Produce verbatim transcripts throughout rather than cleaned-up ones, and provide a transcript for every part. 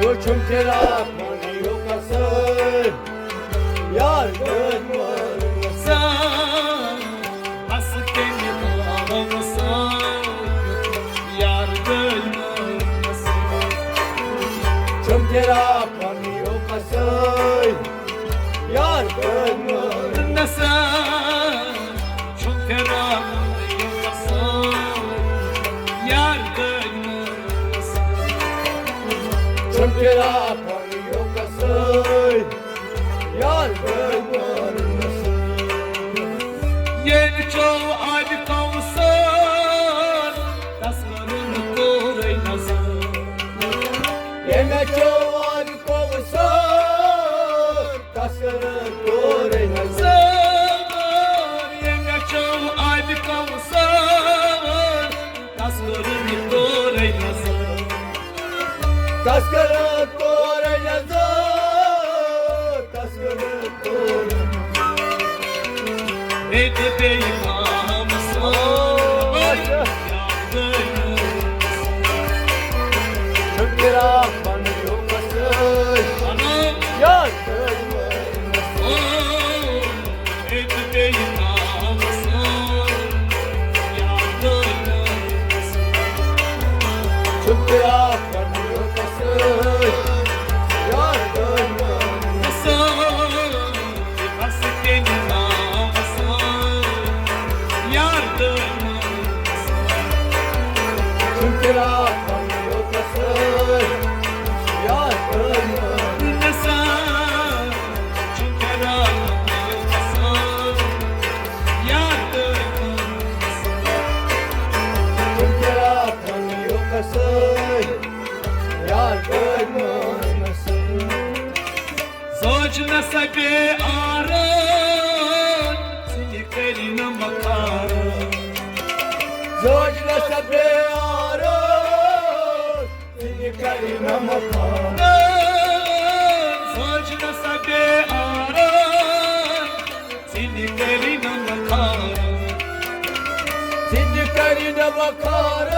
چھُم فراق پننہِ یوکسٕے، یار گٔے مٲرمٕژ۔ سان، بس کٔمۍ آو سان، یار گٔے مٲرمٕژ۔ چھُم فراق پننہِ یوکسٕے، یار گٔے مٲرمٕژ۔ سان، چھُم فراق پننہِ یوکسٕے، یار گٔے مٲرمٕژ۔ چھُم فراق پننہِ یوکسٕے، یار گٔے مٲرمٕژ۔ ییٚمہِ چیٚو آبِ کوثر، تس کٔرٕن تورے نظر۔ ییٚمہِ چیٚو آبِ کوثر، تس کٔرٕن تورے نظر۔ ییٚمہِ چیٚو آبِ کوثر، تس کٔرٕن تورے نظر۔ تس کٔرٕن تورے نظر، تس کٔرٕن تورے نظر۔ مےٚ تہِ بیٚیہِ پاہم سوے، یاد گٔے۔ شُکرا پننہِ یوکسٕے، یاد گٔے۔ سوچ نہ سا بے آرام، ژٕ یہِ کٔرِنہٕ مکارم۔ سوچ نہ سا بے آرام، ژٕ یہِ کٔرِنہٕ مکارم۔ سوچ نہ سا بے آرام، ژٕ یہِ کٔرِنہٕ مکارم۔ ژٕ یہِ کٔرِنہٕ مکارم۔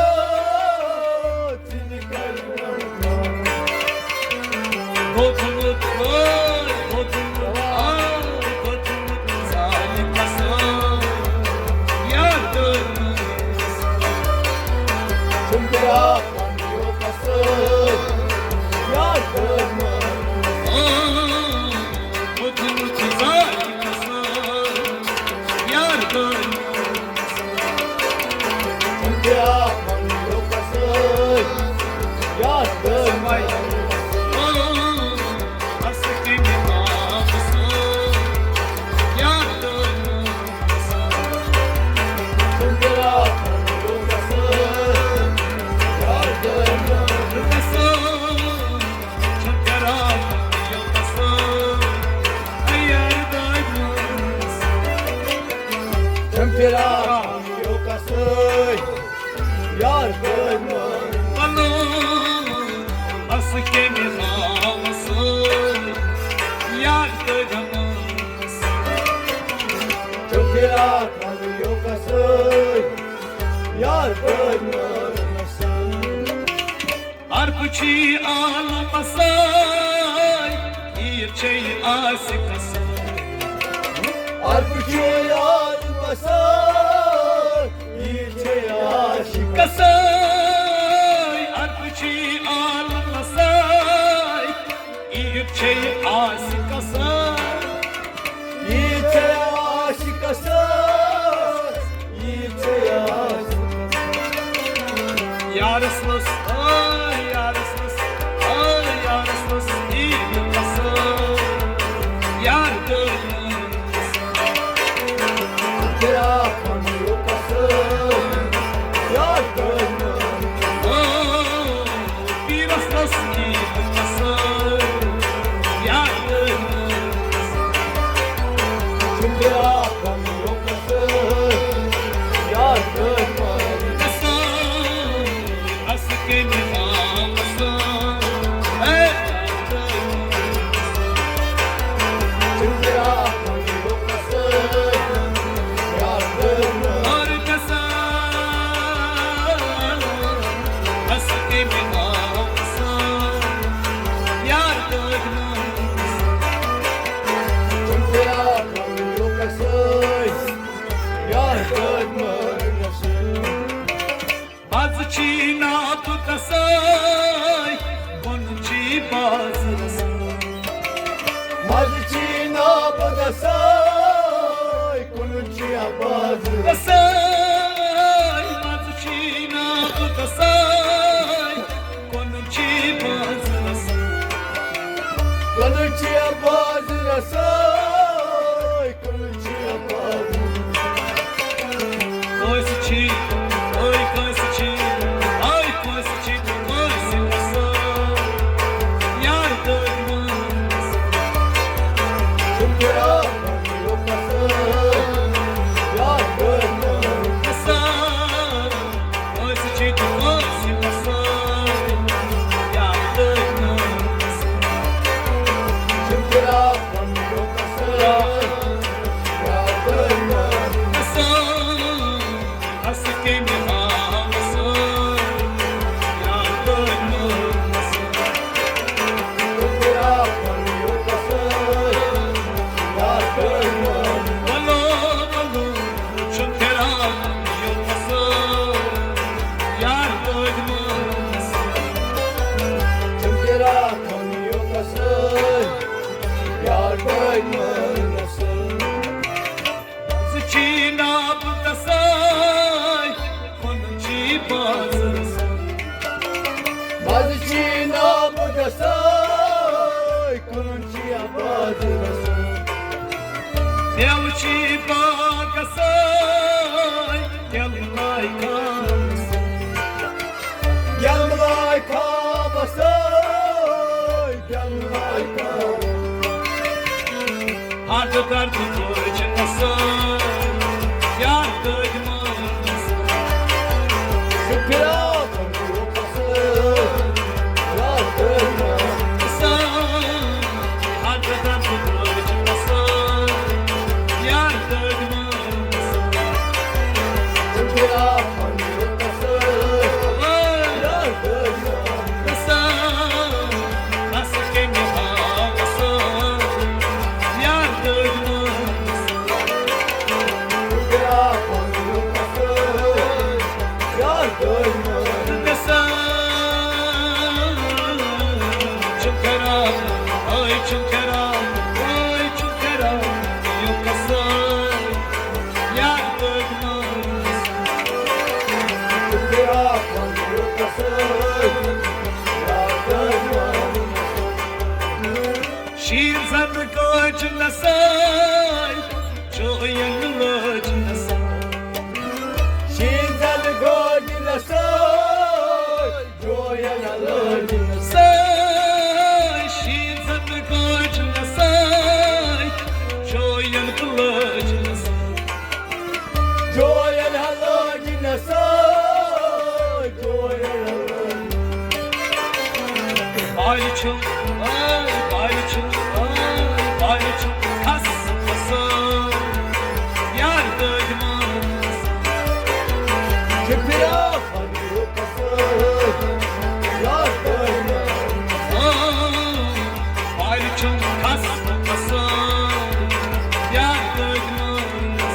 عرب چھی عالمس سٲے، عیٖد چھے عاشقس سٲے۔ عرب چھی عالمس سٲے، عیٖد چھے عاشقس سٲے۔ عرب چھی عالمس سٲے، عیٖد چھے عاشقس سٲے۔ عیٖد چھے عاشقس سٲے، عیٖد چھے عاشقس۔ یارس لٔس، آے یارس لٔس، آے یارس لٔس عیٖد پسنٛد۔ یار گٔے مٲنِس۔ فراق پننہِ یوکسٕے، یار گٔے مٲنِس۔ آ، پیٖرس لٔس عیٖد پسنٛد۔ یار گٔے مٲنِس۔ فراق پننہِ یوکسٕے، یار گٔے مٲنِس۔ باز رسان۔ مزٕ چھی نابہٕ گژھان، کُنُن چھی آواز رسان۔ مزٕ چھی نابہٕ گژھان، کُنُن چھی باز رسان۔ کُنُن چھی آواز رسان۔ کٲنٛسہِ چھِ، اے کٲنٛسہِ چھِ، اے کٲنٛسہِ چھِ، کٲنٛسہِ چھِ وَسان۔ یار دٲدۍ مٲنِس۔ چھُم فراق یوکَس۔ یار دٲدۍ مٲنِس۔ وَسان۔ کٲنٛسہِ چھِ تہِ کٲنٛسہِ وَسان۔ یار دٲدۍ مٲنِس۔ چھُم فراق یار دٲدۍ مٲنِس۔ زٕ چھی نابہٕ گژھان، کُنُن چھی باز رسان۔ مزٕ چھی نابہٕ گژھان، کُنُن چھی آواز رسان۔ مٮ۪وٕ چھی باغ گژھان، مٮ۪وٕ لایقان۔ گٮ۪لہٕ لایقان وَسٲے، گٮ۪لہٕ لایقان۔ ہَتھ درد توجہِ نَسٲے، یار دٲدۍ مٲنِس۔ شُکریہ۔ شیٖن زَن گوجہِ نَسٲے، چوین لٲج نَسٲے۔ شیٖن زَن گوجہِ نَسٲے، چوین لٲج نَسٲے۔ شیٖن زَن گوجہِ نَسٲے، چوین لٲج نَسٲے۔ چوین لٲج نَسٲے، چوین لٲج۔ پایہِ چھُم، اے، پایہِ چھُم، اے، پایہِ چھُم کھس کھسان۔ یار دٲدۍ مٲنِس۔ شُکریہ۔ پایہِ چھُم کھس کھسان۔ یار دٲدۍ مٲنِس۔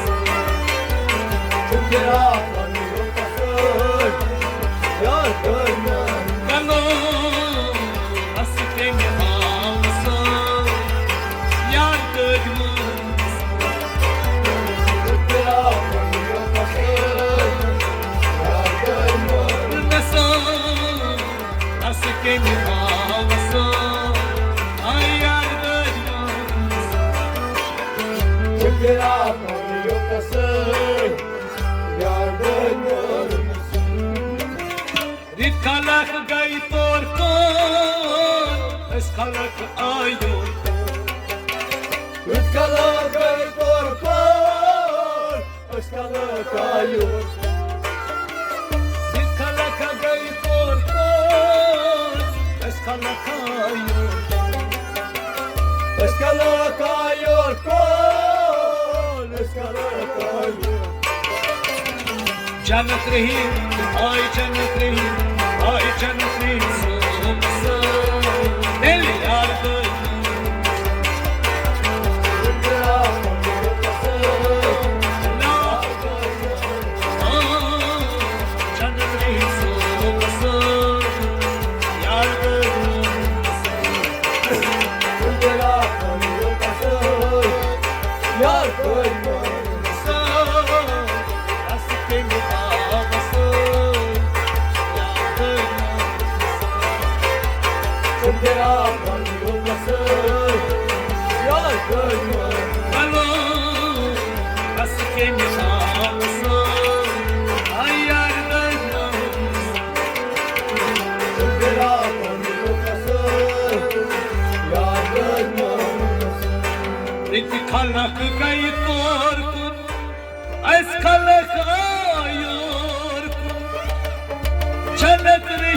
رِت کلک گٔے تور کون، أسۍ کلک آیو۔ رِت کلک گٔے تور کون، أسۍ کلک آیو۔ رِت کلک گٔے تور کون، أسۍ کلک آیو۔ أسۍ کلک آیو کون، أسۍ کلک آیو۔ جنت رحیم، آے جنت رحیم، آے جنت رحیم صٲب۔ تیٚلہِ یار بٲے۔ آ، جنت رحیم صٲب۔ یار بٲے۔ ہیلو، بس کٔمِس آمٕژ؟ آے یار دٲدۍ مٲمٕژ۔ أتی خلق گٔیہِ تور کُن، اَسہِ خلق آے یور کُن۔ جنت